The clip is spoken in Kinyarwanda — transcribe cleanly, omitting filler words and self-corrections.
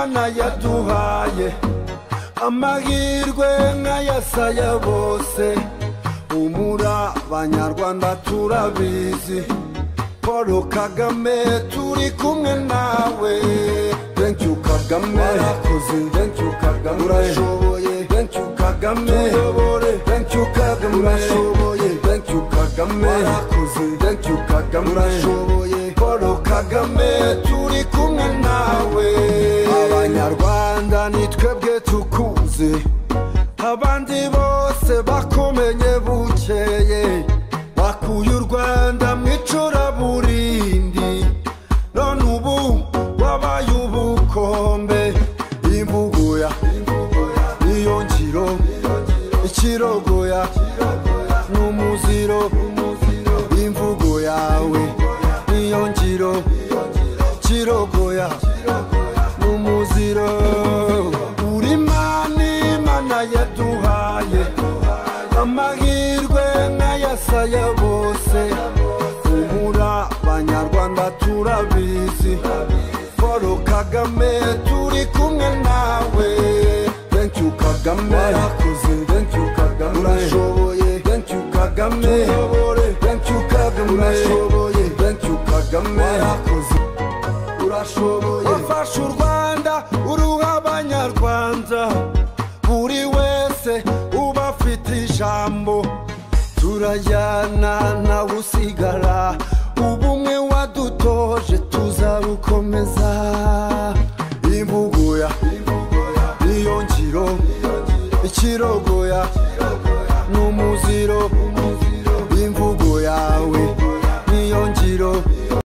Imana yaduhaye amahirwe nk'ayasaya bose. Umura Banyarwanda turabizi, Paul Kagame turi kumwe nawe. Thank you Kagame, warakoze. Thank you Kagame, urashoboye. Thank you Kagame, tuyobore. Thank you Kagame, urashoboye. Thank you Kagame, warakoze. Thank you Kagame, urashoboye. Paul Kagame turi kumwe nawe. Abanyarwanda ni twebwe tukuze, abandi bose bakumenye bukeye. Bakuye u Rwanda mu icuraburindi, none ubu wabaye ubukombe. Imvugo ya niyo ngiro, ikirogoya n'umuziro. Imvugo yawe niyo ngiro, ikirogoya n'umuziro. Uri Imana yaduhaye amahirwe nk'ayasaya bose. Umura Banyarwanda turabizi, Paul Kagame turi kumwe nawe. Thank you Kagame, warakoze. Thank you Kagame, urashoboye. Thank you Kagame, tuyobore. Thank you Kagame, urashoboye. Thank you Kagame, warakoze, urashoboye. Wafashe u Rwanda uruha Abanyarwanda, buri wese uba afite ijambo. Turajyana nawe usigara,